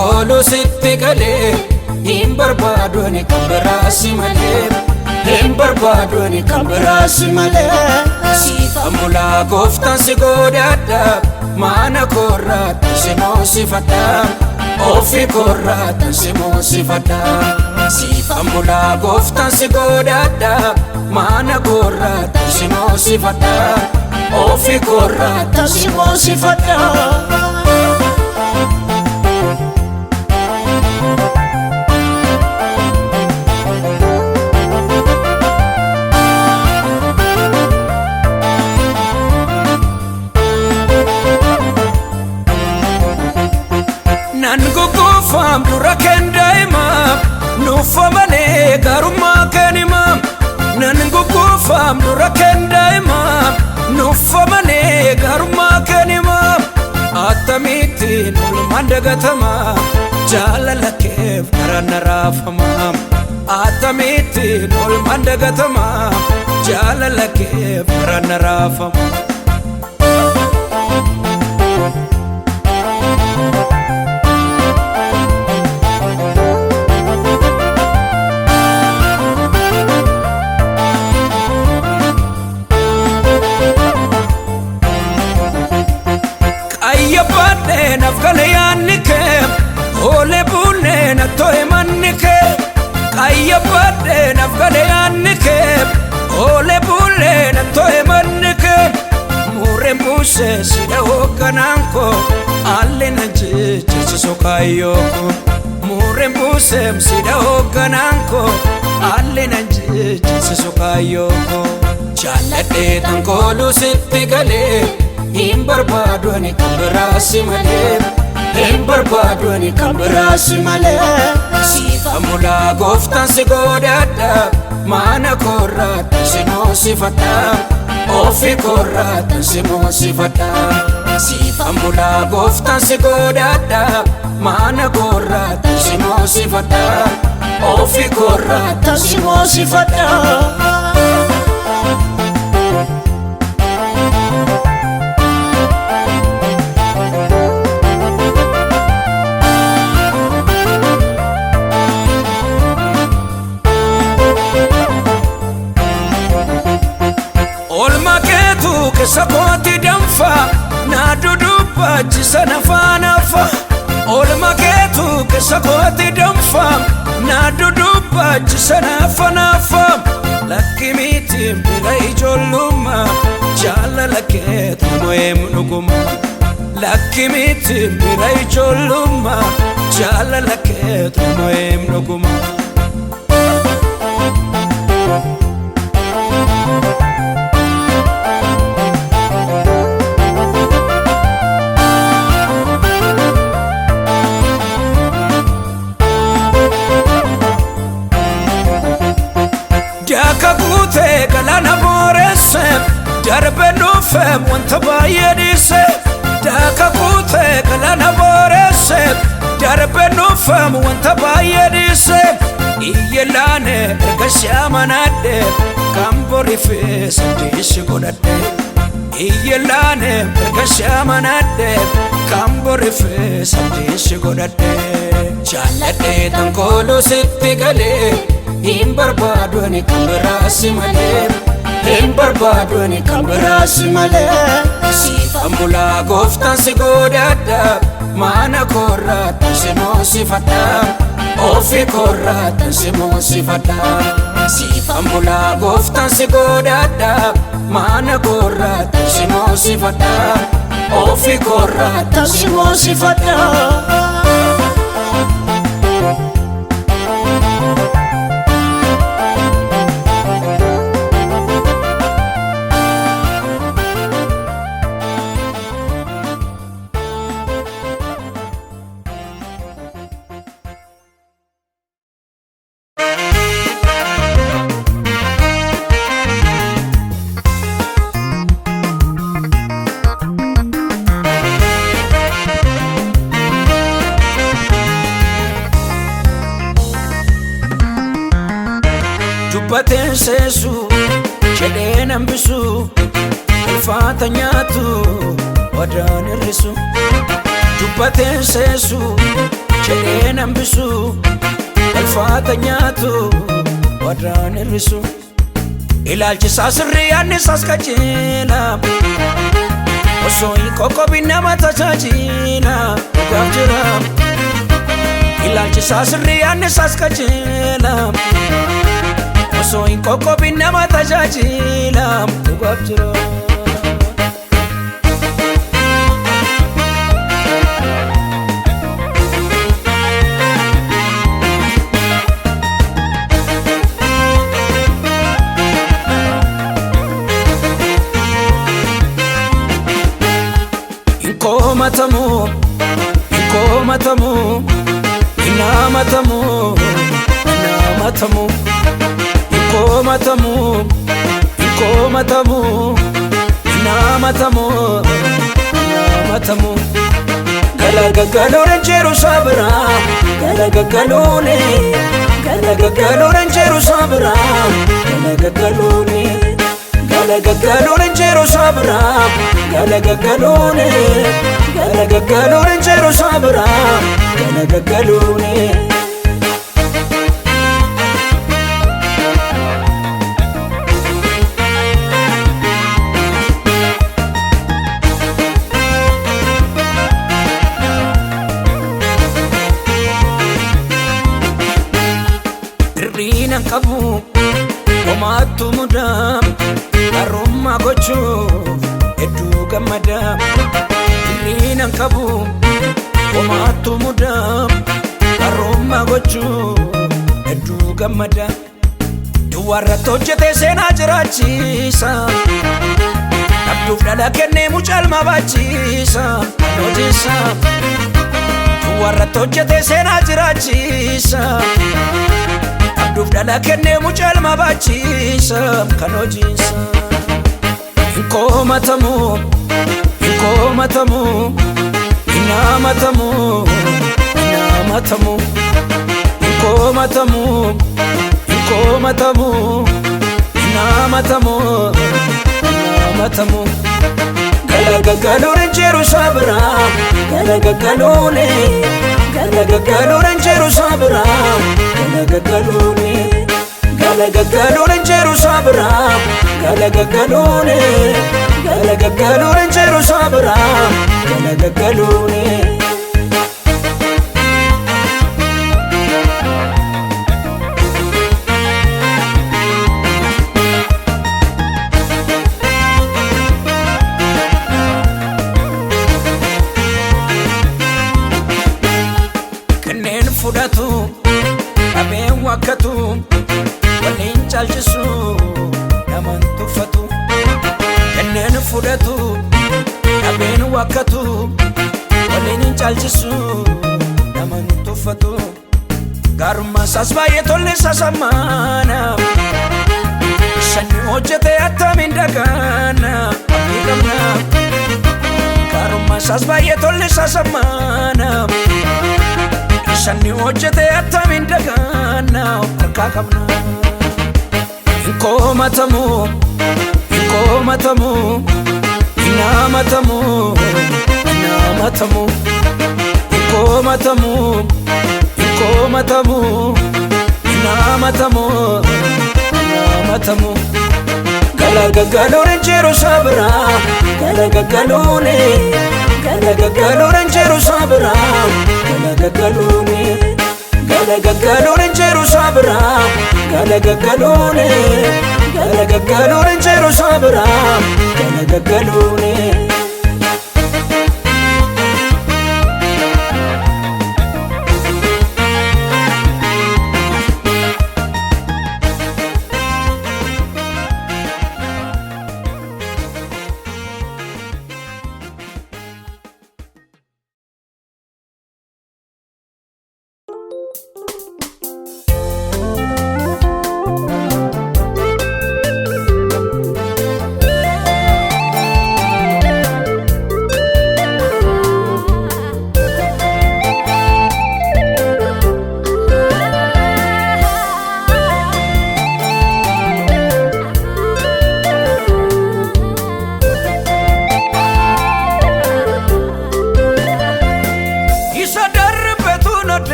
Kooluu sitti galee hin barbaadu ani kan biraa si malee. Hin barbaadu ani kan biraa si malee. Siifan bulaa gooftaan si godhadha. Maana koorraatti si moosifadha. Ofii koorraatti si moosifadha. Siifan bulaa gooftaan si godhadha. Maana koorraatti si moosifadha. Ofii koorraatti si moosifadha. Nan gugguufaam dura keen daa'imaa nuufa malee garummaa keen himaa. Nan gugguufaam dura keen daa'imaa nuufa malee garummaa keen himaa. Akkamittiin oolmaan dagatamaa jaalala keef karaan na raafamaa. Akkamittiin oolmaan dagatamaa jaalala keef karaan na raafamaa. Qayyabaadhee naaf gale yaadni kee oolee buunee na to'e manni kee. Qayyabaadhee naaf gale yaadni kee oolee buunee na to'e manni kee. Muureen buusee sida hoogganaan koo haalli na jechisiisu kaayyoo koo. Muureen buusee sida hoogganaan koo haalli na jechisiisu kaayyoo koo. Jaalladhee tan kooluu sitti galee. Hin barbaadu ani kan biraa si malee. Hin barbaadu ani kan biraa si malee. Siifan bulaa gooftaan si godhadha. Maana koorraatti si moosifadha. Ofii koorraatti si moosifadha. Siifan bulaa gooftaan si godhadha. Maana koorraatti si moosifadha. Ofii koorraatti si moosifadha. Oolmaa keetu keessa kooti danfa na dudubbaachisa na faanafa. Oolmaa keetu keessa kooti danfa na dudubbaachisa na faanafa. Lakki miti bira ijoollummaa jaalala keetu mo'eem dhuguma. Lakki miti bira ijoollummaa jaalala keetu mo'eem dhuguma. Daaka guutee galaana booresse darbee dhufe wanta baay'ee dhiise. Daaka guutee galaana booresse darbee dhufe wanta baay'ee dhiise. Iyya laane erga shaamanaadhe kan borifee saddeessi godhadhe. Iyya laane erga shaamanaadhe kan borifee saddeessi godhadhe. Jaalladhee tan kooluu sitti galee. Hin barbaadu ani kan biraa si malee. Hin barbaadu ani kan biraa si malee. Siifan bulaa gooftaan si godhadha. Maana koorraatti si moosifadha. Ofii koorraatti si moosifadha. Siifan bulaa gooftaan si godhadha. Maana koorraatti si moosifadha. Ofii koorraatti si moosifadha. Dubbateen seesu jedheen hambisu ulfaata nyaatu wadaan hir'isu. Dubbateen seesu Jedheen hambisu ulfaata nyaatu wadraan hir'isu. Ilaalchisaa sirrii yaadni isaas qajeela. Osoo hin qoqqobin nama tajaajila dhugaaf jira. Ilaalchisaa sirrii yaadni isaas qajeela. Osoo hin qoqqobin nama tajaajila dhugaaf jira. Inkomatamu, inkomatamu, inamatamu, inamatamu, inkomatamu, inkomatamu, inamatamu, inamatamu. Galagagaloon jiru sabra, galagagaloon, galagagaloon jiru sabra, galagagaloon. Galagagaloon jiru sabra, galagagaloon, galagagaloon jiru sabra, galagagaloon. Hirriina qabu homaattu mudaa. Gaarummaa gochuuf hedduu gammada. Hirriina qabu homaattu mudaa. Gaarummaa gochuuf hedduu gammada. Duwwaarratti hojjetee seenaa jiraachisa. Dhabduuf dhala kennee mucaalma baachisa. Hojiisa. Duwwaarratti hojjetee seenaa jiraachisa. Dhabduuf dhala kennee mucaalma baachisa. Kan hojiisa. Inkomatamu, inkomatamu, inamatamu, inamatamu, inkomatamu, inkomatamu, inamatamu, inamatamu. Galagagaloon jiru sabra, galagagaloon, galagagaloon jiru sabra, galagagaloon. Galagagaloon jiru sabra, galagagaloon, galagagaloon jiru sabra, galagagaloon. Kanneen fudhatu dhabeen wakkatu waliin caalchisu naman tuffatu. Kanneen fudhatu dhabeen wakkatu waliin caalchisu naman tuffatu. Gaarummaa isaas baay'ee tolle isaas ammaana. Shanni hojjete attamiin dagaana abdii qabna. Gaarummaa isaas baay'ee tolle isaas ammaana. Shanni hojjete attamiin dagaana harkaa qabna. Inkomatamu, inkomatamu, inamatamu, inamatamu, inkomatamu, inkomatamu, inamatamu, inamatamu. Galagagaloon jiru sabra, galagagaloon, galagagaloon jiru sabra, galagagaloon. Galagagaloon jiru sabra, galagagaloon, galagagaloon jiru sabra, galagagaloon.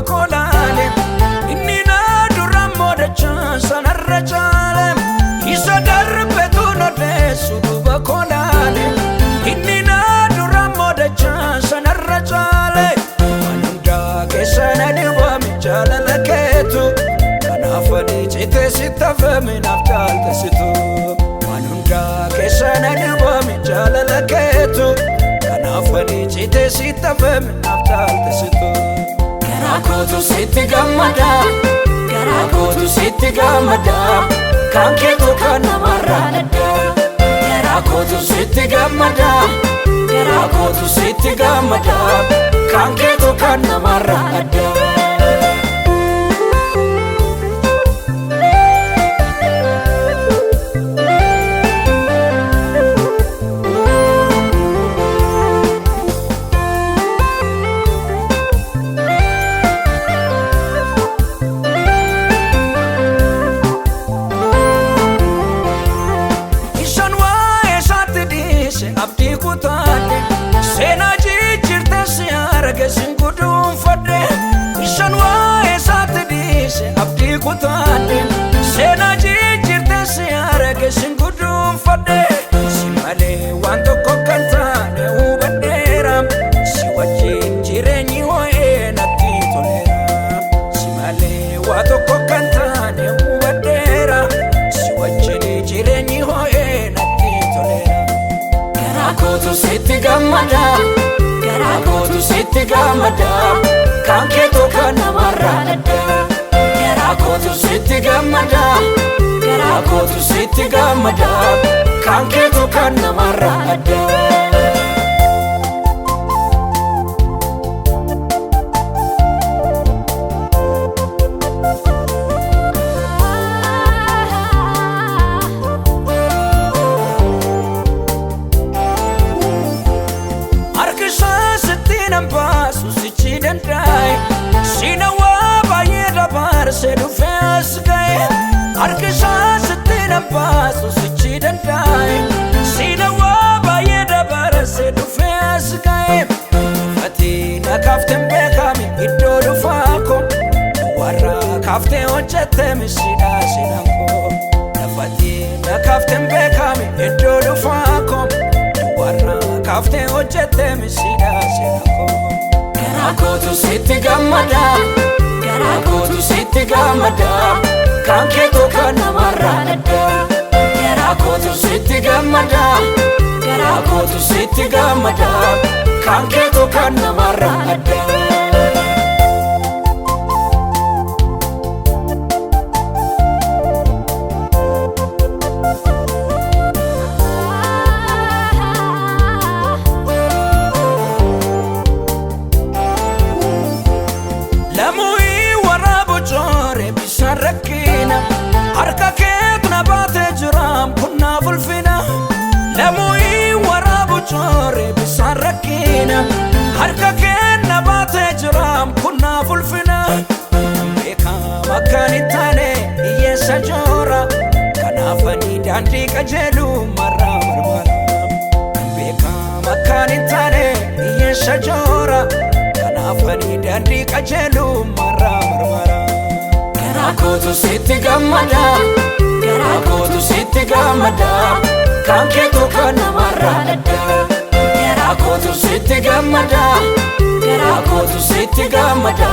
duuba kolaale inni na dura moodachaa sanarra caale isa darbetu nodeessu duuba kolaale inni na dura moodachaa sanarra caale waan hundaa keessa na dhibame jaalala keetu kanaaf ani citee sittafame naaf caaltesitu waan hundaa keessa na dhibame jaalala keetu kanaaf ani citee sittafame naaf caaltesitu. Garaa kootu sitti gammada, garaa kootu sitti gammada, kan keetu kan namarraa adda. Garaa kootu sitti gammada, garaa kootu sitti gammada, kan keetu kan namarraa adda. Isaan waa'ee isaatti dhiise abdii kutaadhe seenaa jijjiirte si arge sin guduunfadhe. Isaan waa'ee isaatti dhiise abdii kutaadhe seenaa jijjiirte si arge sin guduunfadhe. Si malee waan tokko kan taane hubadheera si wajjin jireenyi ho'ee natti toleera. Si malee waa tokko kan taane hubadheera si wajjin jireenyi ho'ee natti toleera. Garaa kootu sitti gammada, garaa kootu sitti gammada, kan keetu kan namarraa adda. Garaa kootu sitti gammada, garaa kootu sitti gammada, kan keetu kan namarraa adda. Harki isaa sitti nan baasu sichi danda'e Sina waa baay'ee dabarsee dhufee as ga'e. Harki isaa sitti nan baasu sichi danda'e Sina waa baay'ee dabarsee dhufee as ga'e. Fatii na kaafteen beekame iddoo dhufaa koo warra kaaftee hojjette misidhaa seenaan koo. Lafatii na kaafteen beekame iddoo dhufaa koo warra kaaftee hojjette misidhaa seenaan koo. Garaa kootu sitti gammada, garaa kootu sitti gammada, kan keetu kan namarraa adda. Garaa kootu sitti gammada, garaa kootu sitti gammada, kan keetu kan namarraa adda. Lamu'i waraabu joore bishaan rakkina harka keetu na baatee jiraam kun naaf ulfina. Lamu'i waraabu joore bishaan rakkina harka kee na baatee jiraam kun naaf ulfina. Beekama akkan hin taane hiyyeessa joora kanaaf ani daandii qajeelu marraa marmara. Beekama akkan hin taane hiyyeessa joora kanaaf ani daandii qajeelu marraa marmara. Garaa kootu sitti gammada, garaa kootu sitti gammada, kan keetu kan namarraa adda. Garaa kootu sitti gammada, garaa kootu sitti gammada,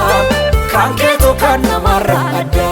kan keetu kan namarraa adda.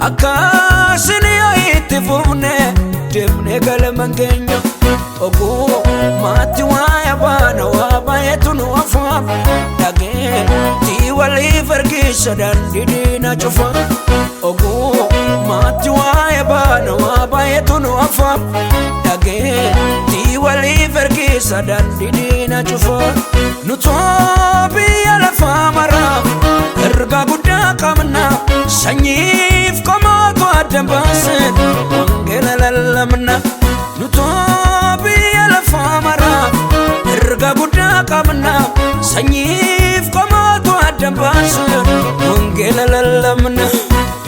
Akkaasin yoo itti fufne deemnee galma keenya. Oguu maatti waa'ee baana waa baay'eetu nu hafa. Dhageettii waliif ergisa daandii diina cufa. Oguu maatti waa'ee baana waa baay'eetu nu hafa. Dhageettii waliif ergisa daandii diina cufa. Nutoo biyya lafaa maraaf ergaa guddaa qabna. Sanyiif qomoota adda baaseen wangeela lallabna. Nutoo biyya lafaa maraaf ergaa guddaa qabna. Sanyiif qomoota adda baaseen wangeela lallabna.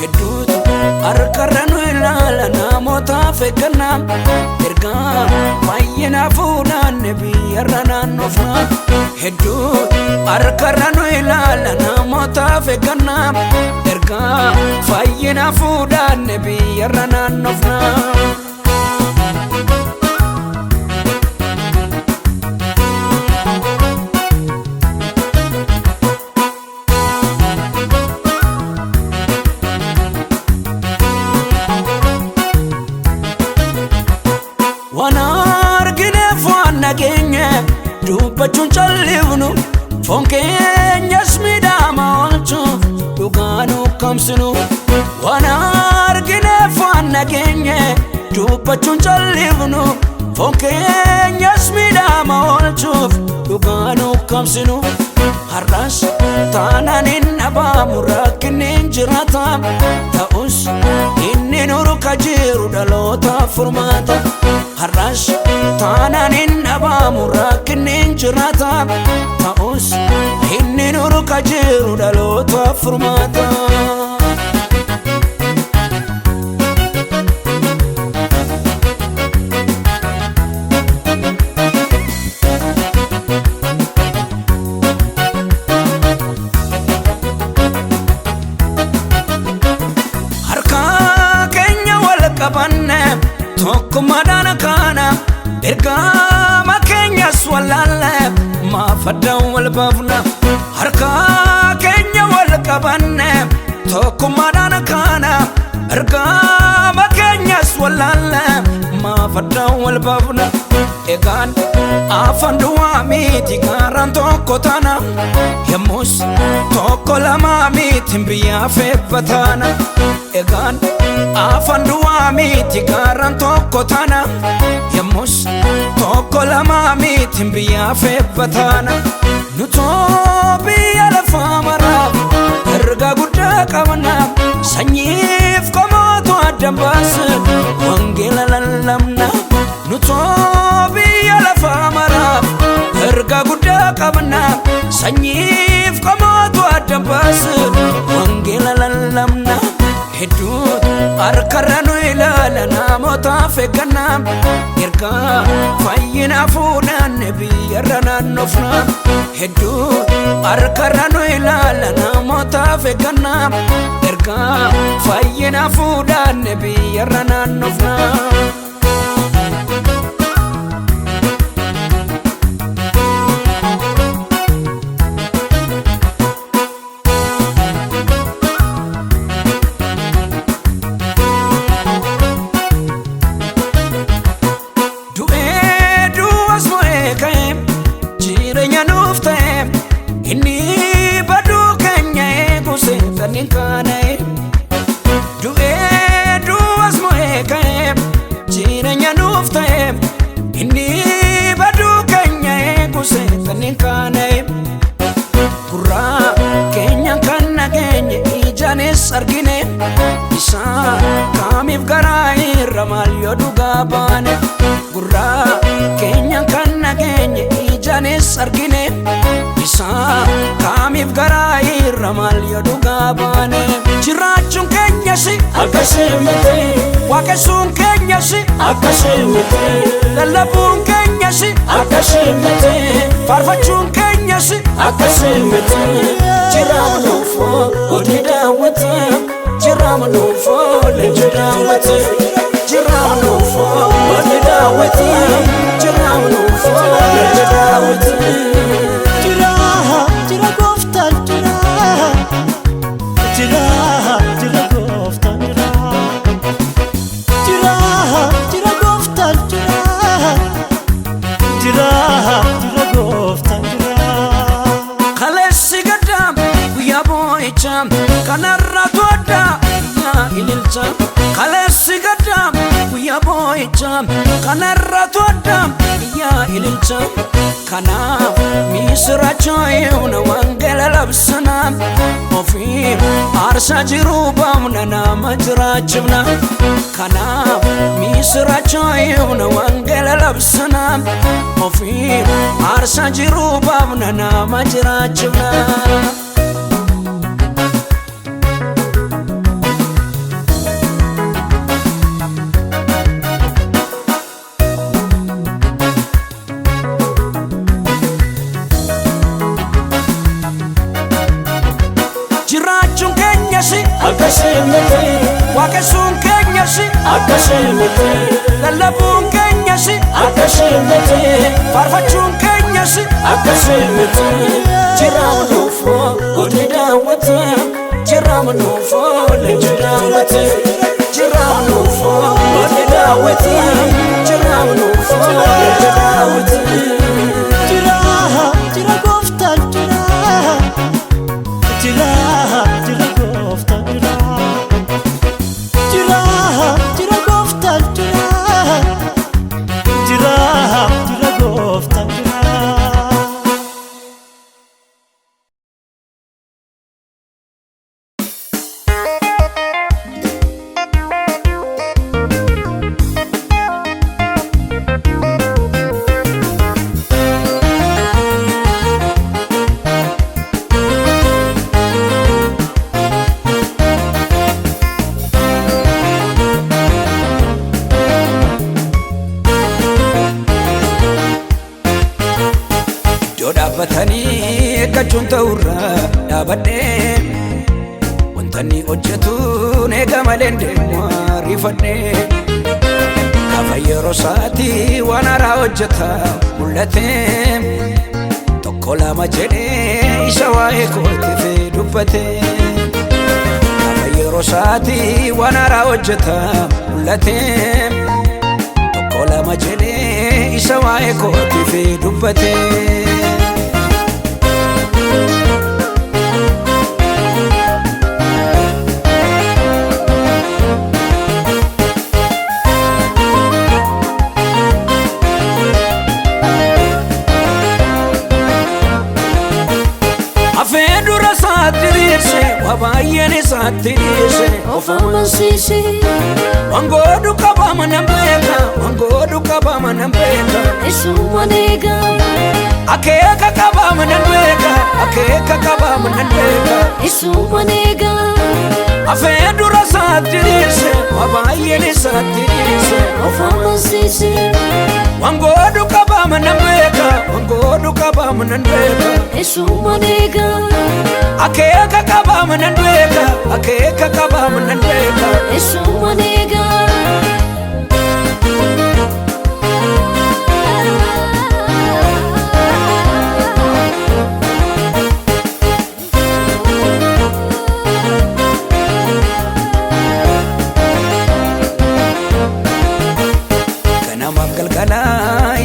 Hedduutu harkarra nu ilaala namootaaf eegganna. Ergaa baay'inaa fuudhanne biyyarra naannofna. Hedduutu harkarra nu ilaala namootaaf eegganna. Ergaa fayyina fuudhanne biyyarra naannofna. Waan argineef waan nageenye dubbachuun callifnu. Foon keenyas miidhama oolchuuf dhugaa nu kamsinu. Waan argineef waan nageenye dubbachuun callifnu. Foon keenyas miidhama oolchuuf dhugaa nu kamsinu. Har'as taanaan hin dhabaamu rakkinni hin jiraata. Ta'us inni nurka jiru dhalootaaf furmaata. Har'as taanaan hin dhabaamu rakkinni hin jiraata. Ta'us inni nurka jiru dhalootaaf furmaata. Harka keenya wal qabanne tokkummaadhaan kaana. Ergama keenyas wallaalle maaf addaan wal baafna. Harka keenya wal qabanne tokkummaadhaan kaana. Ergama keenyas wallaalle maaf addaan wal baafna. Egaan afaan duwwaa miti gaaraan tokko taana. Yemmus tokko lama miti biyyaaf eebba taana. Egaan afaan duwwaa miti gaaraan tokko taana. Yemmus tokko lama miti biyyaaf eebba taana. Nutoo biyya lafaa maraaf ergaa guddaa qabna. Sanyiif qomoota adda baasan wangeela lallabna. Nutoo biyya lafaa maraaf ergaa guddaa qabna. Sanyiif qomoota adda baasan wangeela lallabna. Hedduutu harkarra nu ilaala namootaaf eegganna. Ergaa fayyina fuudhanne biyyarra naannofna. Hedduutu harkarra nu ilaala namootaaf eegganna. Ergaa fayyina fuudhanne biyyarra naannofna. Du'ee du'as mo'ee ka'e jireenya nuuf ta'e inni baduu keenya eegu seexanni kaana'e. Du'ee du'as mo'ee ka'e jireenya nuuf ta'e inni baduu keenya eegu seexanni kaana'e. Gurraa keenya kan nageenye ijaanis argine isaa kaamiif garaa irra maal yoo dhugaa baane. Gurraa keenya kan nageenye ijaanis argine isaa kaamiif garaa irra maal yoo dhugaa baane. Jiraachuun keenyas Akkasii miti, waaqessuun keenyas akkasii miti, lallabuun keenyas akkasii miti, faarfachuun keenyas akkasii miti. Jiraamnuufoo hojii daawwata jiraamnuufoo leenji daawwata jiraamnuufoo hojii daawwata jiraamnuufoo leenji daawwata. Jira, jira gooftaan jira. Jira, jira gooftaan jira. ililcha kaleessi gaddaam guyyaa boo'icha kanarratu addaam iyyaa ililcha kanaaf misirachoo yeuna wangeela labsana ofii aarsaa jiruu baafna nama jiraachifna kanaaf misirachoo yeuna wangeela labsana ofii aarsaa jiruu baafna nama jiraachifna. Jiraachuun keenyasi Akkasii miti. Waaqessuun keenyasi Akkasii miti. Lallabuun keenyasi Akkasii miti. Faarfachuun keenyasi Akkasii miti. Jiraam nuufoo godhi daawwata Jiraam nuufoo leenji daawwata Jiraam nuufoo godhi daawwata Jiraam nuufoo leenji daawwata. Jira jira gooftaan jira. Jira jira gooftaan jira. Jira jira gooftaan jira. Jira jira gooftaan jira. Iddoo dhaabbatanii eeggachuun ta'urraa dhaabadhee wanta inni hojjetuun eega malee deemu ariifadhee gaafa yeroo isaatii waan haaraa hojjeta mul'ate tokko lama jedhee isa waa'ee kootiif dubbate gaafa yeroo isaatii waan haaraa hojjeta mul'ate tokko lama jedhee isa waa'ee kootiif dubbate. Afeen dura isaatti dhiise waa baay'een isaatti dhiise Of amansiise Wangoodu qabama nan beeka wangoodu qabama nan beeka Isuma eega akeeka qabama nan beeka akeeka qabama nan beeka Isuma eega Afeen dura isaatti dhiise waa baay'een isaatti dhiise Of amansiise Wangoodu qabama nan beeka wangoodu qabama nan beeka Isuma eega akeeka qabama nan beeka akeeka qabama nan beeka. Isuma eega. Ganamaaf galgala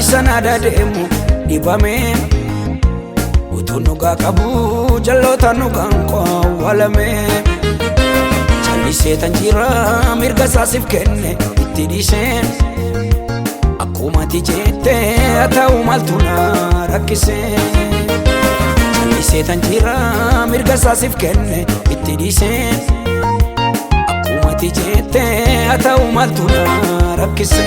isa naadaa deemu dhibame utuu dhugaa qabu jalloota dhugaan qowwalame callisee tan jira mirga isaasiif kenne itti dhiise akkuma ati jette haa ta'u maaltu na rakkise callisee tan jira mirga isaasiif kenne itti dhiise akkuma ati jette haa ta'u maaltu na rakkise.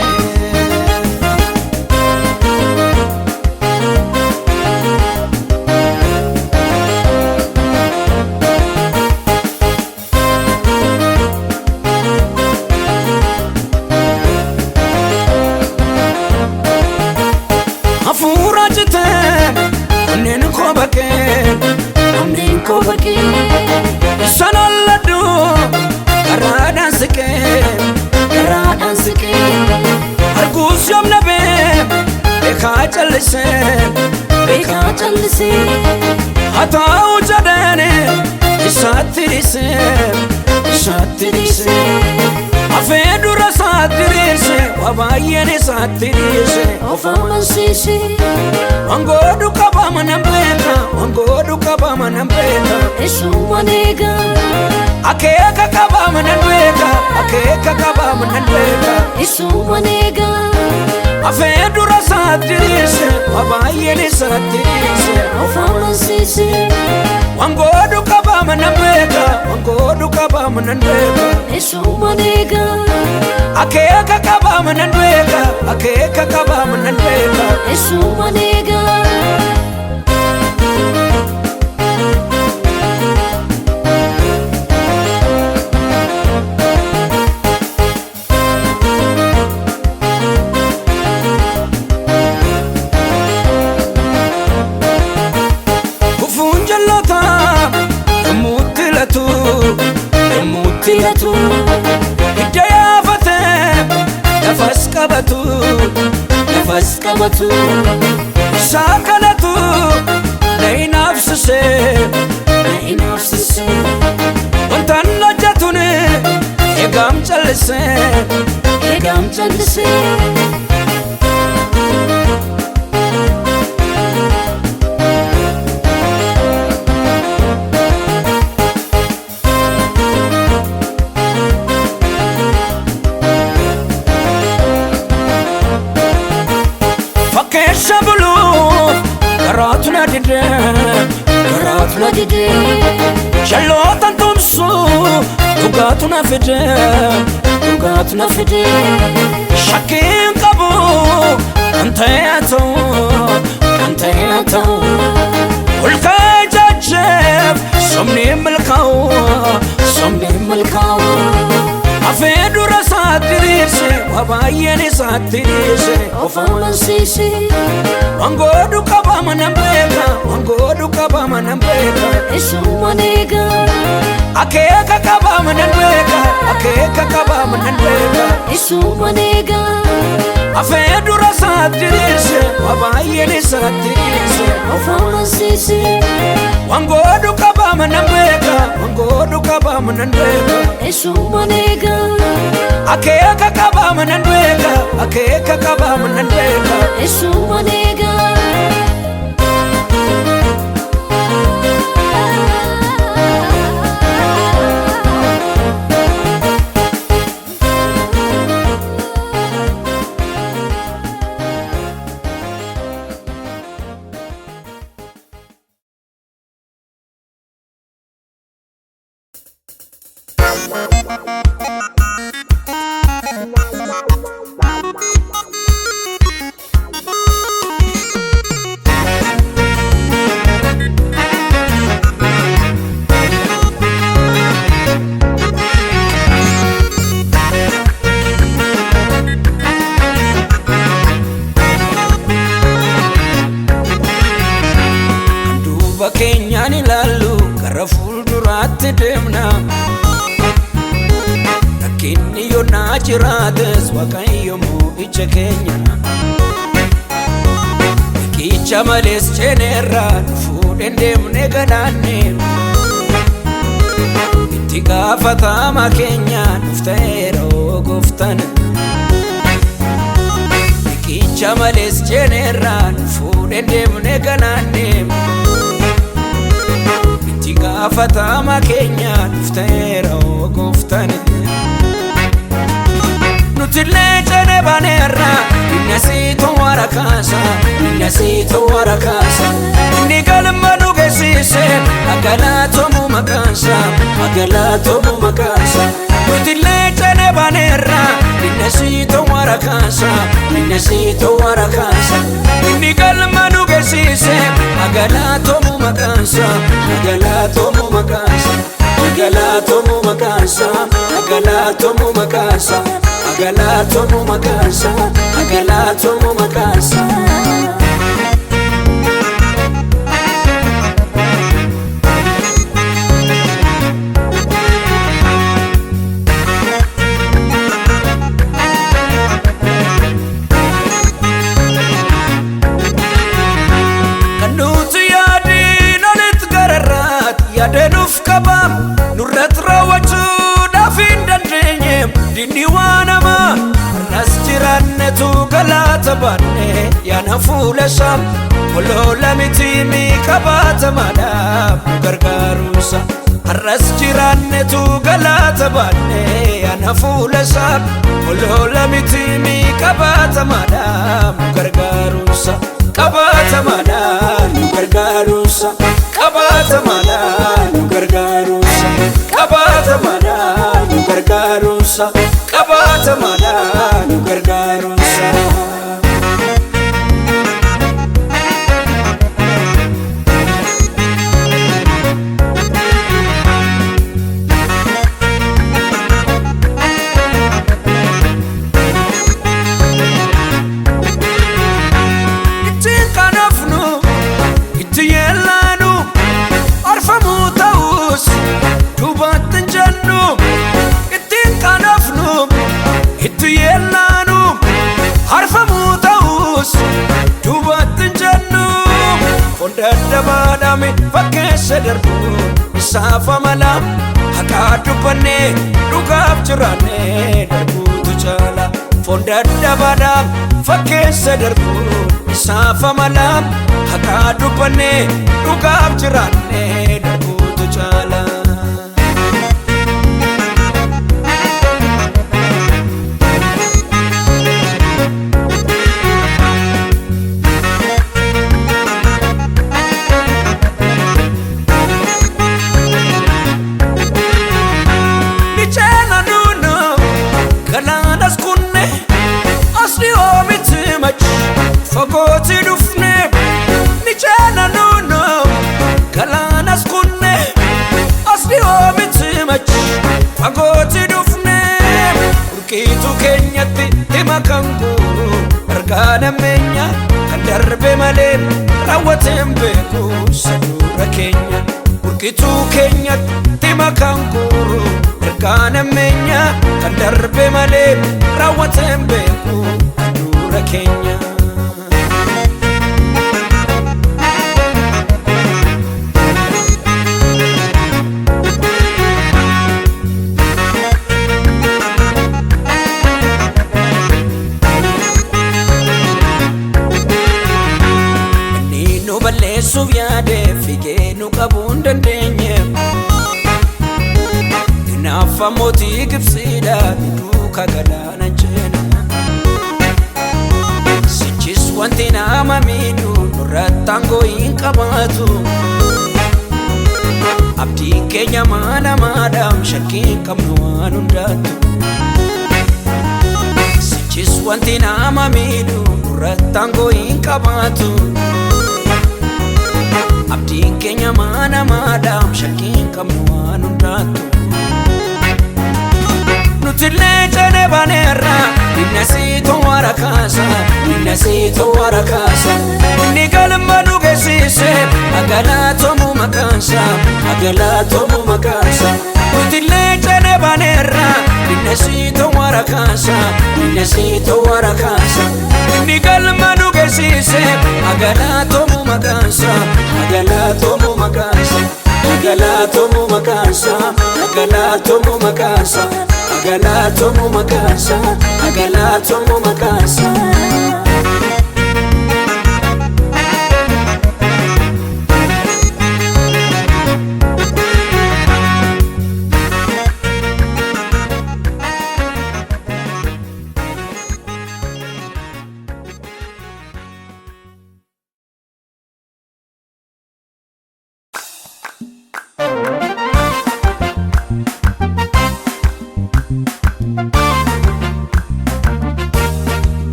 Hafuura citee onneen koo bakkee Onneen koo bakkee Isaan alladhu karaadhaan siqee Karaadhaan siqee arguus yoom dhabee beekaa callisee Beekaa callisee haa ta'u jedheeni isaatti dhiisee isaatti dhiisee hafee dura isaatti dhiise waa baay'een isaatti dhiise Of amansiise Wangoodu qabama nan beeka wangoodu qabama nan beeka Isumaan eega. Akeeka qabaam nan beeka, akeeka qabaam nan beeka. Isumaan eega. Afee dura isaatti dhiise, waa baay'een isaatti dhiise. Of amansiise. Waan godhu qabaam nan beeka, waan godhu qabaam nan beeka. Isumaan eega. Akeeka qabaam nan beeka, akeeka qabaam nan beeka. Isumaan eega. Gufuun jal'ataa yommuutti latu, yommuutti latu. Hidda yaafatee lafas qabatu, lafas qabatu. Shaakalatu na hinaafsisee, na hinaafsisee. Wantaan hojjetun eegaam callisee, Eegaam callisee. Fakkeessa buluuf garaatu na dide, garaatu na Na didee. Shalootan tumsu dhugaatu na fide, dhugaatu na Na fidee. Shakkiin qabu kan ta'e haa ta'u, kan ta'e haa ta'u. Olka'ee jajjeef somni milkaa'u, somni milkaa'u. Afee dura isaatti dhiise, waa baay'een isaatti dhiise. Of amansiise. Waan godhu qabaam nan beeka, waan godhu qabaam nan beeka. Isumaan eega. Akeeka qabaam nan beeka, akeeka qabaam nan beeka. Isumaan eega. Afee dura isaatti dhiise, waa baay'een isaatti dhiise. Of amansiise. Waan godhu qabaam nan beeka, waan godhu qabaam nan beeka. Isumaan eega. Akeeka qabaam nan beeka, akeeka qabaam nan beeka. Isumaan eega. Duuba keenyaan ilaallu gara fuulduraatti deemna. Rakkinni yoo naa jiraates Waaqayyo ija keenya. Riqicha malees ceeneerra dhufuu dandeemne galaanne. Itti gaafatama keenya nuuf ta'eera oo gooftaan. Riqicha malees ceeneerra dhufuu dandeemne galaanne. Itti gaafatama keenya nuuf ta'eera oo gooftaan. Nutillee ceene baaneerra inni asiitu wara kaasa, inni asiitu wara kaasa. Inni galma nu geessise agalaatomu maqaansa, agalaatomu maqaansa. Nutillee ceene baaneerra inni asiitu wara kaasa, inni asiitu wara kaasa. Inni galma nu geessise agalaatomu maqaansa, agalaatomu maqaansa. Agalaatomu maqaansa, agalaatomu maqaansa, agalaatomu maqaansa, agalaatomu maqaansa. Kan nuti yaadiin olitti gararraatti yaadeenuuf qabaam nurratti raawwachuudhaaf hin dandeenye dinni waan hamaa har'as jiraannetu galaata baanne yaana fuula isaa oloola miti miika Qabaatamaadhaaf nu gargaaruusa. Har'as jiraannetu galaata baanne ana fuula isaa olola miti mi qabaatamaadhaaf nu gargaaruusa. Qabaatamaadhaaf nu gargaaruusa. Qabaatamaadhaaf nu gargaaruusa. Qabaatamaadhaaf nu gargaaruusa. Qabaatamaadhaaf nu gargaaruusa. Ittiin qanafnu itti yeellaanu arfamuu ta'us duubatti hin jennu. Ittiin qanafnu itti yeellaanu arfamuu ta'us duubatti hin jennu. Foon dadhabaadhaame fakkeessa darbu isaaf amala haqaa dubbannee dhugaaf jiraannee darbuutu caala. Foon dadhabaadhaam fakkeessa darbu isaaf amala haqaa dubbannee dhugaaf jiraannee darbuutu caala. Nicheena nuunu galaanas kunne as dhiyoo miti machi fagooti dhufne. Nicheena nuunu galaanas kunne as dhiyoo miti machi fagooti dhufne. Burqiituu keenyatti hima kan guuru ergaa nammeenya kan darbe malee raawwateen beeku saduura keenya. Burqituu keenyatti hima kan guuru ergaa nammeenya kan darbe malee raawwateen beeku saduura keenya. Inni nu balleessuuf yaade fiigee nu qabuu hin dandeenye. Hinaafa mootii Gibsiidha nu duukaa galaana ceena. Sichis wanti nama miidhu nurratti aangoo hin qabaatu. Abdiin keenya mana maadhaam shakkii hin qabnu waan hundaatu. Sichis wanti nama miidhu nurratti aangoo hin qabaatu. Abdiin keenya mana maadhaam shakkii hin qabnu waan hundaatu. Nutillee ceene baaneerra inni asiitu wara kaasa inni asiitu wara kaasa. Inni galma nu geessise agalaatomu maqaansa agalaatomu maqaansa. Nutillee ceene baaneerra inni asiitu wara kaasa inni asiitu wara kaasa. Inni galma nu geessise agalaatomu maqaansa agalaatomu maqaansa. Agalaatomu maqaansa agalaatomu maqaansa agalaatomu maqaansa agalaatomu maqaansa.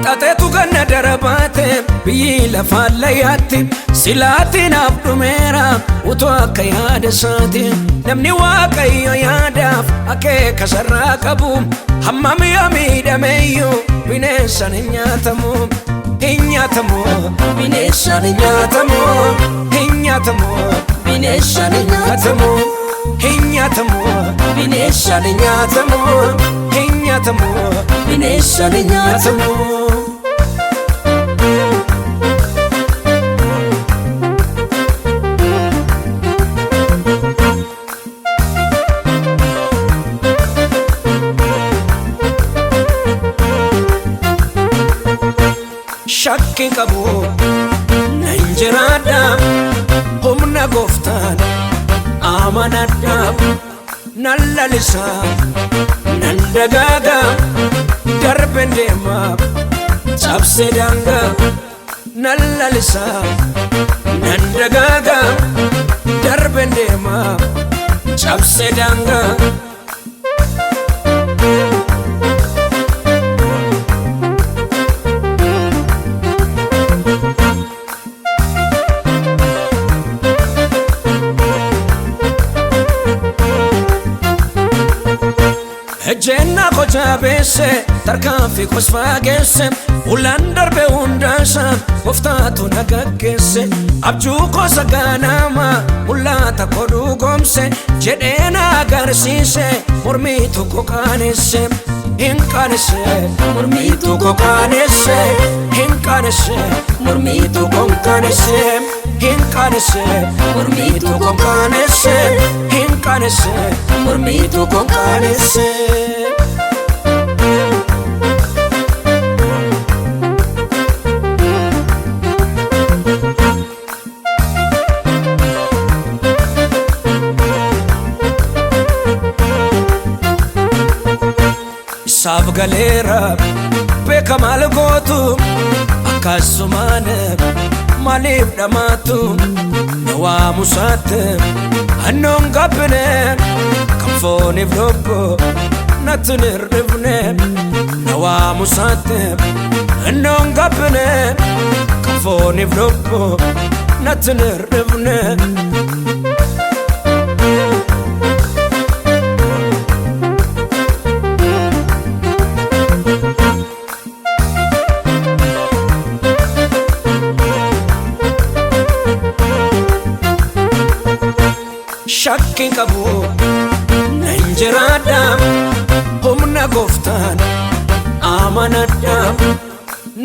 Xaxeetu ganna darabaate biyyi lafaan layyaatti silaatti naaf dhumeera utuu akka yaada isaati. Namni waaqayyo yaadaaf akeeka sarraa qabu hammam yoo miidhameeyyuu bineensaan hin nyaatamu. Hin nyaatamu bineensaan hin nyaatamu. Hin nyaatamu bineensaan hin nyaatamu. Hin nyaatamu bineensaan hin nyaatamu. Hin nyaatamu bineensaan hin nyaatamu. Shakkii qabu nan jiraadha humna gooftaan amanadha nan lalisa nan dagaaga darben deema cabsee daangaa nan lalisa nan dagaaga darben deema cabsee daangaa. Ejjenna koo jabeesse tarkaanfii koos fageesse ulaan darbe hundaasa gooftaatu na gaggeesse abjuu koo ganama mul'ata koo dhugoomse jedhee na agarsiise mormiitu koo qaanesse hin qaanesse mormiitu koo qaanesse hin qaanesse mormiitu koo qaanesse hin qaanesse mormiitu koo qaanesse hin qaanesse mormiitu koo qaanesse. Isaaf galeera beeka maal gootu akkasumaan maaliif dhamaatu na waamusaatti annoon gabbine kan fooniif lubbu natti hin hir'ifne na waamusaatti annoon gabbine kan fooniif lubbu natti hin hir'ifne. Shakkii qabu nan jiraadha humna gooftaan amanadha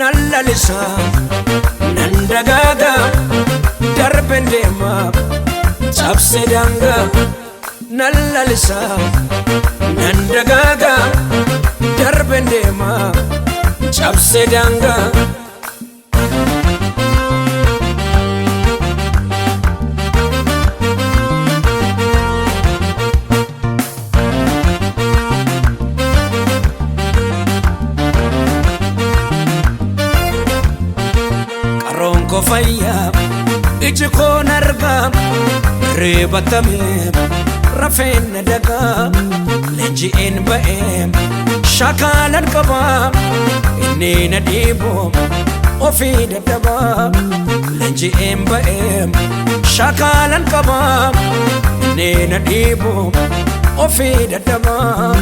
nan lalisa nan dagaaga darben deema cabsee daangaa nan lalisa nan dagaaga darben deema cabsee daangaa. Qaroon koo fayyaa iji koon argaa reebatamee rafeen na dagaa leenji'een ba'ee shaakaalan qabaa inni na dhiibu ofii dadhabaa leenji'een ba'ee shaakaalan qabaa inni na dhiibu ofii dadhabaa.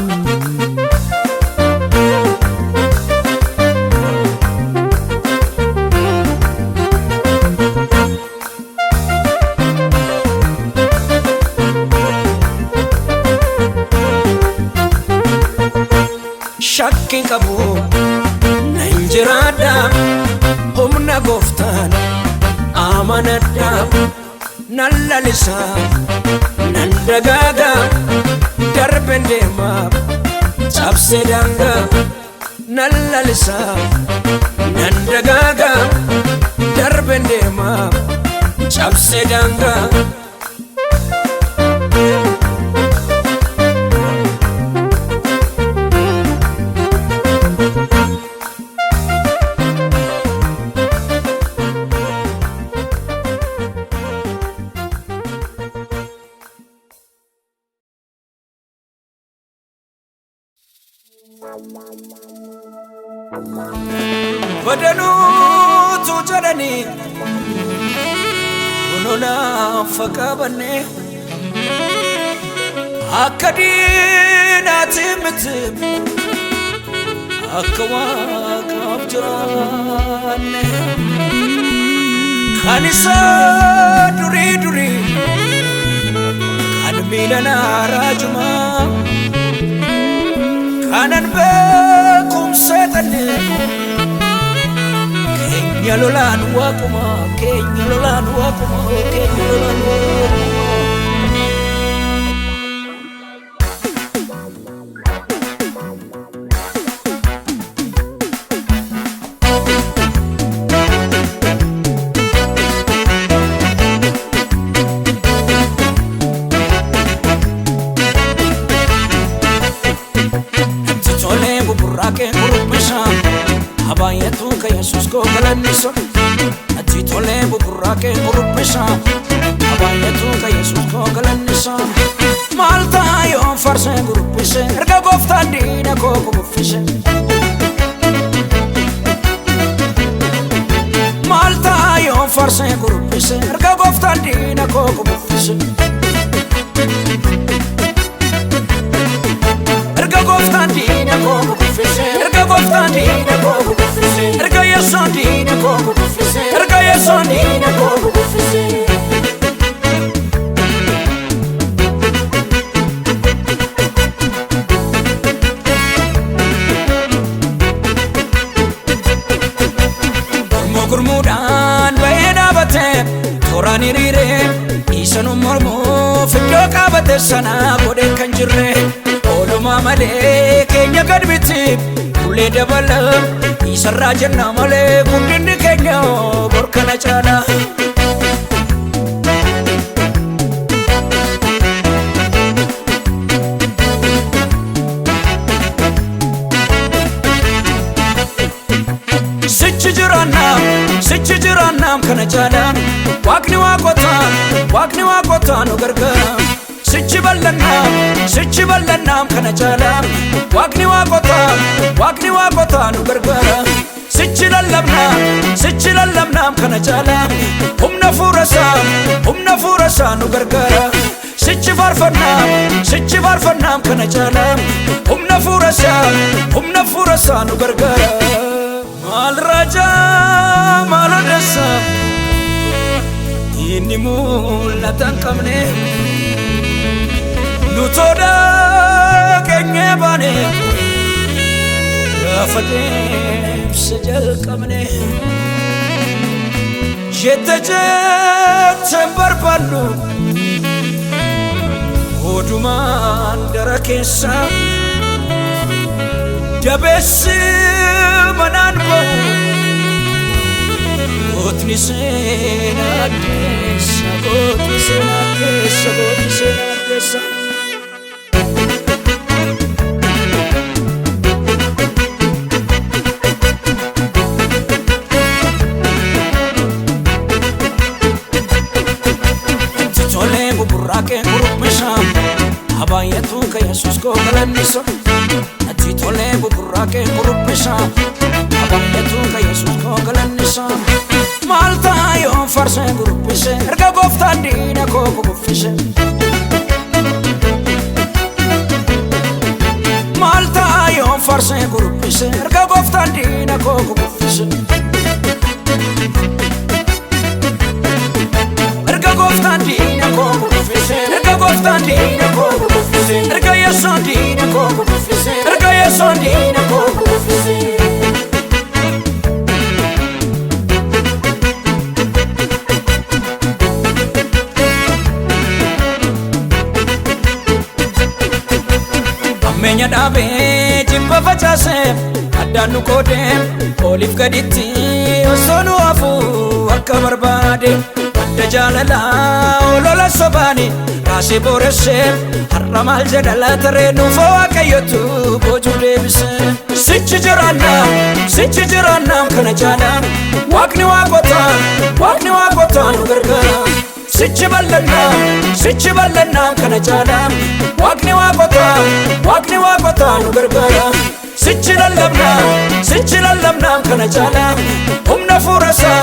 Shakkii qabu nan jiraadha humna gooftaan amanadha nan lalisa nan dagaaga darben deema cabsee daangaa nan lalisa nan dagaaga darben deema cabsee daangaa. Badanuutu jedhanii kunuunaaf qabanne akka diinaatti miti akka waaqaaf jiraanne kan isa durii durii kan miila raajumaa kanan beekumseetanne keenya lolaan waaquma keenya lolaan waaquma keenya lolaan waaquma. galannisa. Natti tolee buburraaqee kuruphisa Abaayatu ka Yesuus koo galannisa. Maal ta'a yoon farsee kuruphise erga gooftaan diina koo kukuffise. Maal ta'a yoon farsee kuruphise erga gooftaan diina koo kukuffise. Erga gooftaan diina koo kukuffise erga gooftaan diina koo kukuffise erga Yesuun diina koo kukuffise erga Yesuun diina koo kukuffise. Gurmuu gurmuudhaan ba'ee dhaabatee tooraan hiriiree isa nu mormuuf iddoo qaabate sana godhee kan jirre oolumaa malee keenya gad miti ulee dabala isarraa jenna malee guddinni keenya borkana caala. Sichi jiraannaam, sichi jiraannaam kana caalaa Waaqni waaqotaa, Waaqni waaqotaa nu gargaara. Sichi bal'annaam, sichi bal'annaam kana caalaa Waaqni waaqotaa, Waaqni waaqotaa nu gargaara. Sichi lallabnaam, sichi lallabnaam kana caalaa Humna fuurasaa, humna fuurasaa nu gargaara. Sichi faarfannaam, sichi faarfannaam kana caalaa Humna fuurasaa, humna fuurasaa nu gargaara. Maal raajaa maal odeessa inni mul'ata hin qabne nu tola keenyee baane gaafa deemsa jalqabne jette jette hin barbaannu odumaan dara keessa dabeessi manaan ba'u gootni seenaa keessa gootni seenaa keessa gootni seenaa keessa. Natti tolee buburraaqee kuruphisa Abaayatu ka Yesuus koo galannisa. Natti tolee buburraaqee kuruphisa Abaayatu ka Yesuus koo galannisa. Maal ta'a yoon farsee kuruphise erga gooftaan diina koo kukuffise. Maal ta'a yoon farsee kuruphise erga gooftaan diina koo kukuffise. Erga gooftaan diina koo kukuffise erga gooftaan diina koo kukuffise erga Yesuun diina koo kukuffise erga Yesuun diina koo kukuffise. Ammeenya dhaabee jibba facaasee addaan nu qoodee oliif gaditti osoo nu hafuu akka barbaade adda jaalalaa olola sobaani raasee booressee har'a maal jedha laata nuuf waaqayyotu boojuu deebise. Sichi jiraannaam, sichi jiraannaam kana caalaa Waaqni waaqotaa, Waaqni waaqotaa nu gargaara. Sichi bal'annaam, sichi bal'annaam kana caalaa Waaqni waaqotaa, Waaqni waaqotaa nu gargaara. Sichi lallabnaam, sichi lallabnaam kana caalaa Humna fuurasaa,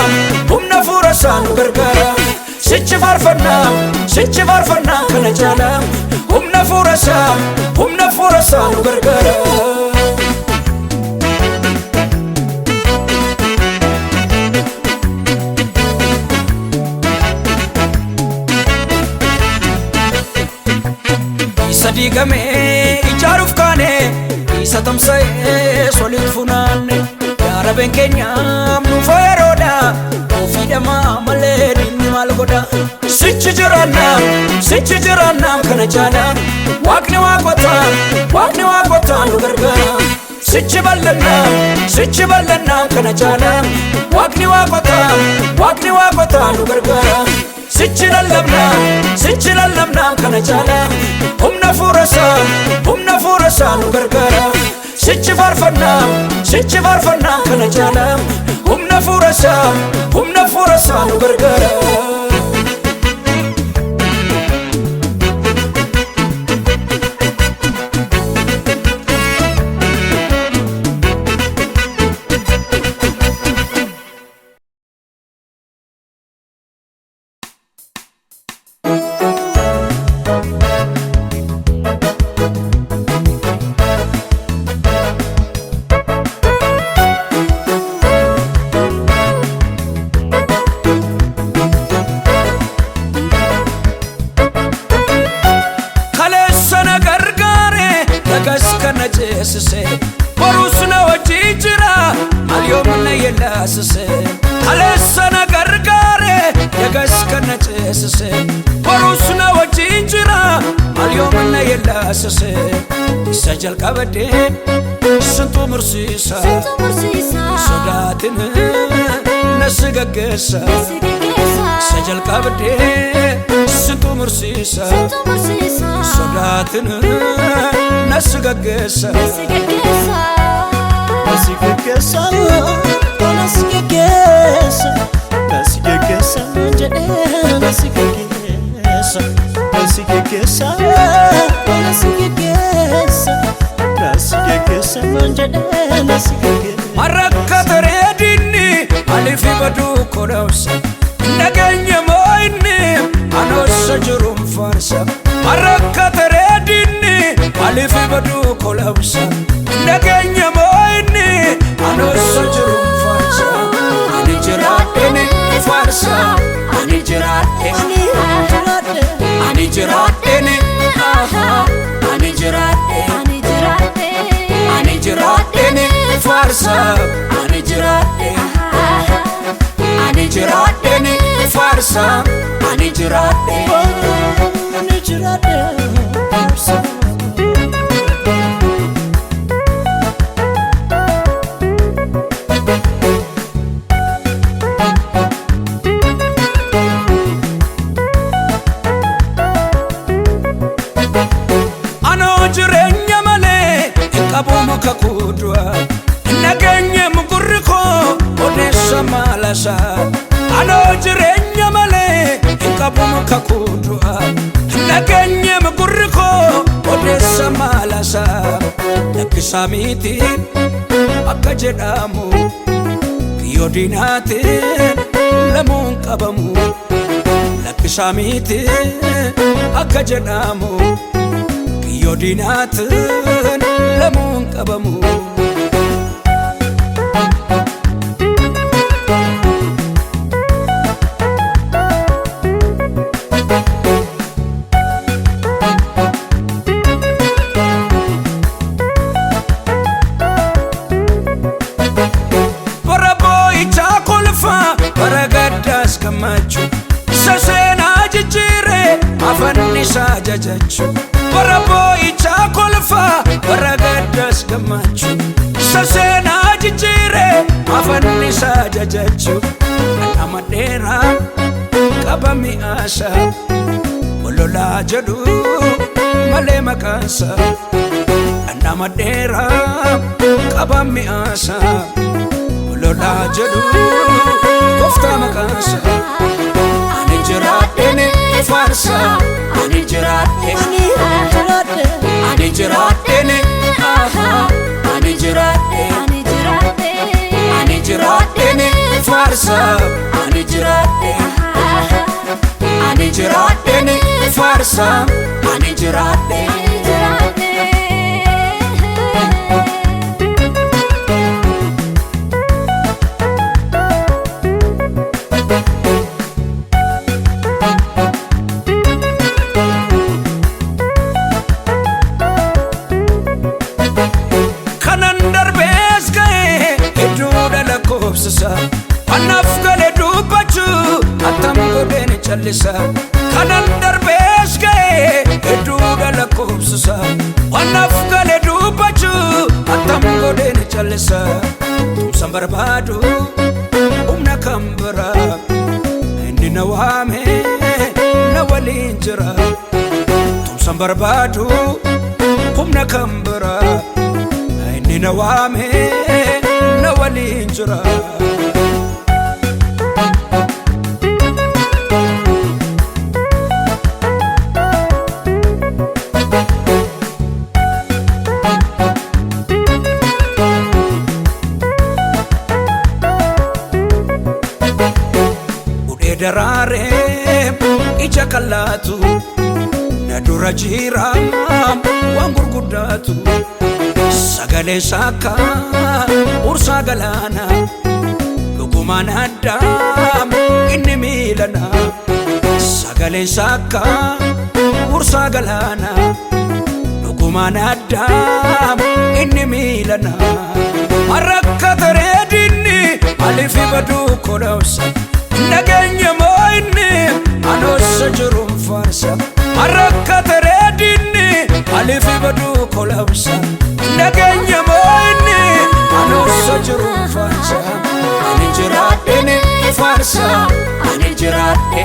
humna fuurasaa nu gargaara. Sichi faarfannaam, sichi faarfannaam kana caalaa Humna fuurasaa, humna fuurasaa nu gargaara. Isa diigamee ijaaruuf kaane isa tamsa'ee solitti funaanne yaarabeen keenyaaf nuuf yeroodha ofii dhamaa malee diinni maal godha. Sichi jiraannaam, sichi jiraannaam kana caalaa Waaqni waaqotaa, Waaqni waaqotaa nu gargaara. Sichi bal'annaam, sichi bal'annaam kana caalaa Waaqni waaqotaa, Waaqni waaqotaa nu gargaara. Sichi lallabnaam, sichi lallabnaam kana caalaa Humna fuurasaa, humna fuurasaa nu gargaara. Sichi faarfannaa, sichi faarfannaa kana caala. Humna fuurasaa, humna fuurasaa nu gargaara. Kaleessa na gargaare lagas kana ceesise, borus na wajjin jira maal yoom na yellaasise. Kaleessa na gargaare lagas kana ceesise, borus na wajjin jira maal yoom na yellaasise. Isa jalqabadhee sintu mursiisa, sodaatin na si gaggeessa. Isa jalqabadhee sintu mursiisa, sodaatin na si gaggeessa. Nasi geggeessa, nasi geggeessa, nasi geggeessa jedhee nasi geggeessa, nasi geggeessa, nasi geggeessa, nasi geggeessa jedhee nasi geggeessa. Marakka dinni maaliif baduu kodhawsa, nageenya moo inni anoossa jiruun faarsa. Marakka dinni maaliif baduu kolawsa, nageenya moo inni anoossa jiruun faarsa. Ani jiraadheni faarsa, ani jiraadhe, Ani jiraadhe, ani jiraadheni, ani jiraadhe, ani jiraadheni faarsa, ani jiraadhe, ani jiraadheni faarsa, ani jiraadhe. Ani jiraadhe faarsa. Anoo jireenya malee hin qabu muka kuudura, nageenya mugurri koo odeessa maalasa. Anoo jireenya malee hin qabu muka kuudura, nageenya mugurri koo odeessa maalasa. Lakkisaa miti akka jedhamu, kiyyoo diinaatiin lamuun qabamu. Lakkisaa miti akka jedhamu, kiyyoo diinaatiin lamuun qabamu. Bara boo'ichaa kolfaa, bara gaddaas gammachuu, isa seenaa jijjiiree afanni isaa jajachuu. Bara boo'ichaa kolfaa, bara gaddaas gammachuu, isa seenaa jijjiiree afanni isaa jajachuu. Dhandhama dheeraa qaba mi'aasa, ololaa jedhu malee maqaansa. Dhandhama dheeraa qaba mi'aasa, lolaa jedhu gooftaa maqaansa. Ani jiraadheni faarsa, ani jiraadhe, Ani jiraadhe, ani jiraadheni, ani jiraadhe, ani jiraadheni faarsa, ani jiraadhe, ani jiraadheni faarsa, ani jiraadhe. Kanan darbees ga'ee hedduudha lakkoofsisa, anaaf gale dubbachuu attam godheen callisa. Kanan darbees ga'ee hedduudha lakkoofsisa, anaaf gale dubbachuu attam godheen callisa. Tumsan barbaadu humna kan biraa, inni na waame na waliin jira. Tumsan barbaadu humna kan biraa, inni Inni na waame na waliin jira. Udhee daraaree ija kallaatu na dura jira waan gurguddaatu sagalee saakka ursaa galaana dhugumaan addaa inni miilana sagalee saakka ursaa galaana dhugumaan addaa inni miilana harka tareedinni alifi baduu kodhawsa nageenya moo inni anoossa jiruun faarsa harka tareedinni alifi baduu kolabsa nageenya moo inni anoossa jiruun faarsa ani jiraadheni faarsa ani jiraadhe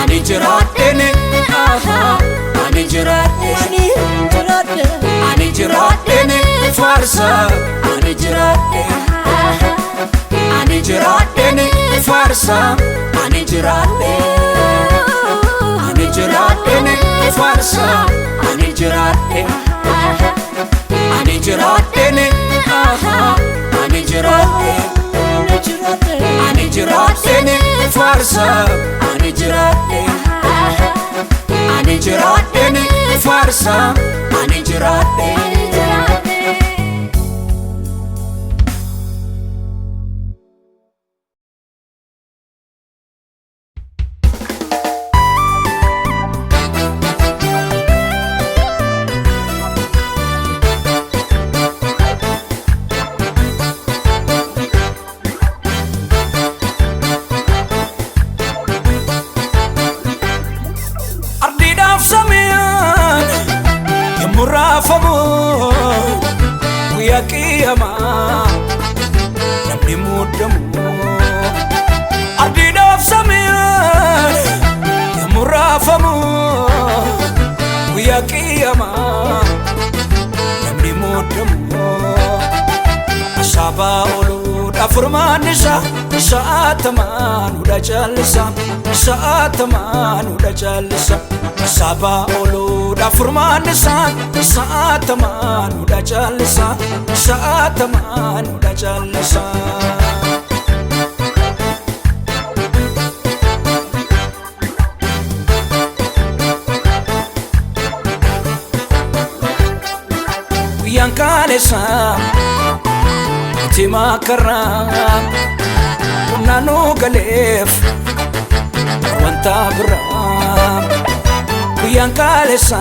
ani jiraadheni ani jiraadhe Ani jiraadhe ani jiraadheni faarsa ani jiraadhe ani jiraadheni faarsa ani jiraadhe ani jiraadheni faarsa ani jiraadhe ani jiraadheni ani jiraadhe Ani jiraadhe ani jiraadheni faarsa ani jiraadhe ani jiraadheni faarsa ani jiraadhe. Ani jiraadhe. Ardiidhaaf samiyaan yommuu raafamu guyyaa qiyyamaa namni muuddamu. Ardiidhaaf samiyaan yommuu raafamu guyyaa qiyyamaa namni muuddamu. Asaabaa ooluudhaaf furmaanni isaa sa'aatamaan hudha callisa sa'aatamaan hudha callisa. Asaabaa ooluudhaaf furmaanni isaa sa'aatamaan hudha callisa sa'aatamaan hudha callisa. Guyyaan kaaleessa itti makarraa humnaan galeef wanta biraa. Guyyaan kaaleessa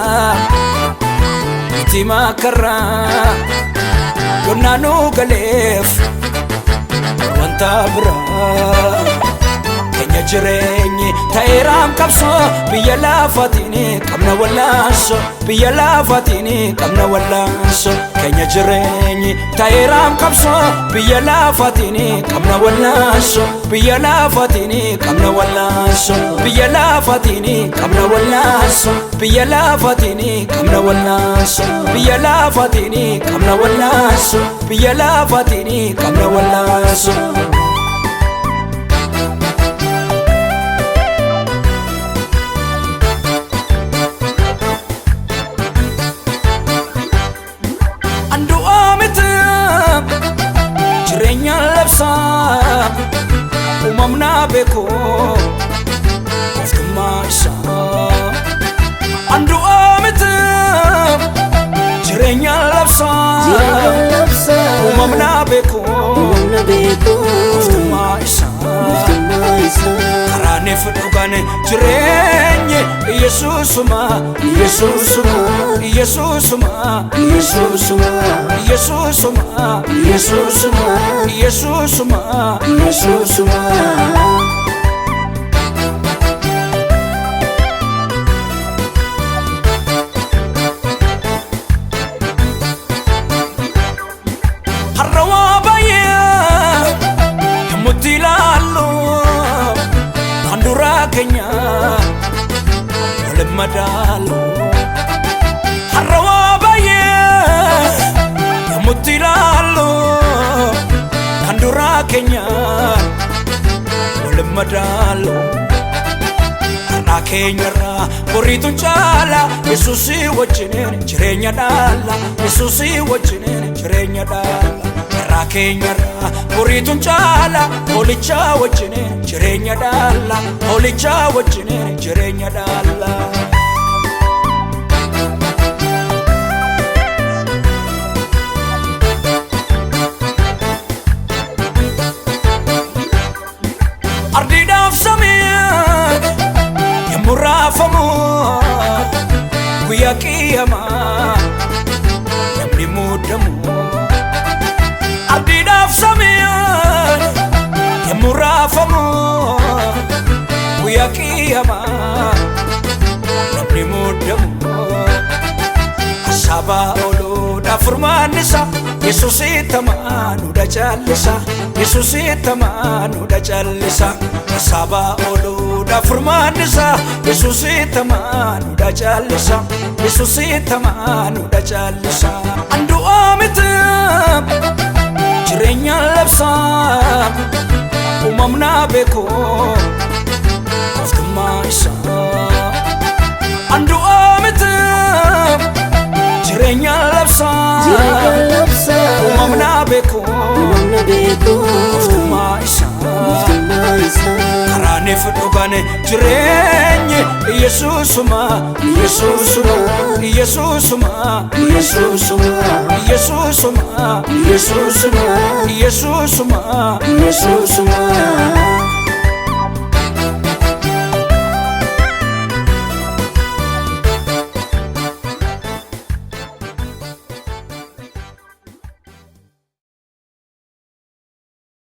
itti makarraa humnaan galeef wanta biraa. Keenya jireenyi ta'eeraam qabsoo biyya lafaatiin qabna wallaansoo biyya lafaatiin qabna wallaansoo. Keenya jireenyi ta'eeraam qabsoo biyya lafaatiin qabna wallaansoo biyya lafaatiin qabna wallaansoo biyya lafaatiin qabna wallaansoo biyya lafaatiin qabna wallaansoo biyya lafaatiin qabna wallaansoo biyya lafaatiin qabna wallaansoo. Andu'aa miti jireenya labsaa uumamnaa beeku gooftummaa isaa. Andu'aa miti jireenya labsaa uumamnaa beeku gooftummaa isaa. Karaaniif dhugaan jireenyi Yesuusuma Yesuusuma Yesuusuma Yesuusuma Yesuusuma Yesuusuma Yesuusuma Yesuusuma. Har'a waa baay'ee yommutti ilaallu kan duraa keenya waliin madaalu. Har'a waa baay'ee Yommutti ilaallu kan duraa keenya wal madaalu. Har'aa keenyarraa boriituun caala, Yesuusii wajjiniin jireenya dhaala, Yesuusii wajjiniin jireenya dhaala. Har'aa keenyarraa boriituun caala, hoolichaa wajjiniin jireenya dhaala, hoolichaa wajjiniin jireenya dhaala. Ardiidhaaf samii yommuu raafamu, guyyaa qiyyamaa namni muuddamu. Ardiidhaaf samii yommuu raafamu, guyyaa qiyyamaa namni muuddamu. Asaba ooluudhaaf furmaanni isaa, Yesuusitti amanuudha callisa, Yesuusitti amanuudha callisa. Asaba ooluudhaaf furmaanni isaa, Yesuusitti amanuudha callisa, Yesuusitti amanuudha callisa. Andu'aa miti, jireenya labsaa, uumamnaa beeku gooftummaa isaa. Andu'aa miti, jireenya labsaa, Jireenya labsaa, uumamnaa beeku uumamna beeku gooftummaa isaa. Gooftummaa isaa. Karaaniif dhugaan jireenyi Yesuusuma, Yesuusuma, Yesuusuma, Yesuusuma, Yesuusuma, Yesuusuma, Yesuusuma. Yesuusuma.